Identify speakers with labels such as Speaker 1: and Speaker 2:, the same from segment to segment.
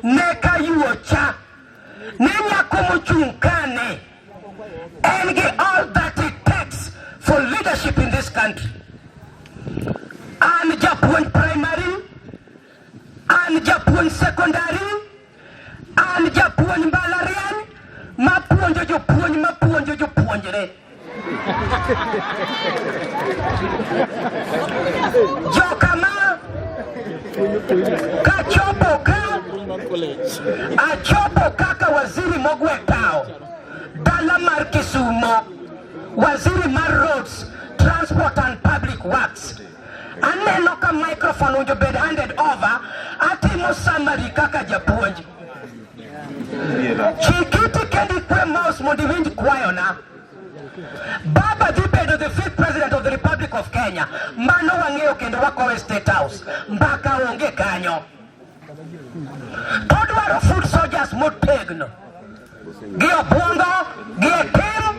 Speaker 1: Ne kayuo cha ne nyako mochung' kane en gi all that it takes for leadership in this country. An japuonj primary, an japuonj secondary, an japuonj mbalariany mapuonjo jopuonj mapuonjo jopuonjre. Jokama kachopo ka achopo kaka waziri mogwe tawo dala mar Kisumo, waziri mar roads, transport and public works. Aneno ka microphone owinjo bed handed over, atimo summary kaka japuonj. Chikiti kendo ikwe mouse mondo iwinj kwayona. Baba dhi bedo the fifth president of the Republic of Kenya. Mano wang'eyo kendo wakowe State House. Mbaka onge kanyo. Todwaro foot soldiers motegno. Gi obwongo, gi e tim,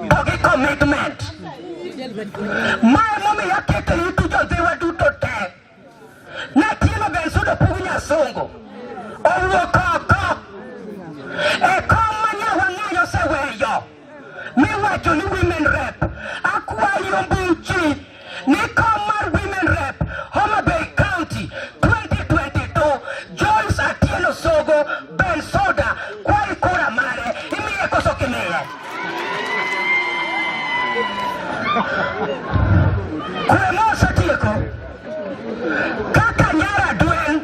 Speaker 1: to gi commitment. Mae momiyo aketo itu jodhiwa duto te. Natieno Bensudo Pugu Nyasongo owuok oko e kom ma Nyawang'ayi oseweyo miwacho ni women rep. Akwayo mbuchi ni kom mar women rep Homa Bay County 2022 Joyce Atieno Sogo Ben Soda kwayi kura mare imiye koso kimiye? Kwe mos atieko. Kaka nyara dwen,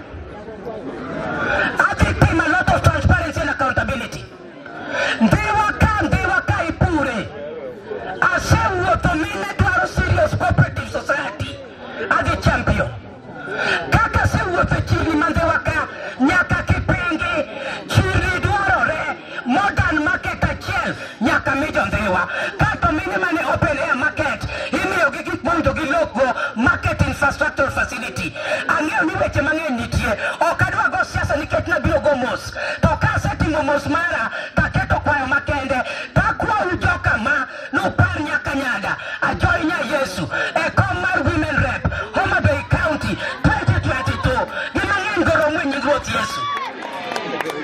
Speaker 1: adhi timo a lot of transparency and accountability. Ndhiwa ka ndhiwa ka ipure. Asewuotho mine dwaro serious cooperative society. Adhi champion. Kaka asewuotho e chirni ma Ndhiwa ka nyaka Kipingi, chirni dwarore modern market achiel nyaka mi jo Ndhiwa. Kato mine mane open air market imiyo gi gik mowinjo gilokgo market infrastructural facility. Ang'eyo ni weche mang'eny nitie. Ok adwa go siasa nikech nabiro go mos. To ka asetimo mos mara, to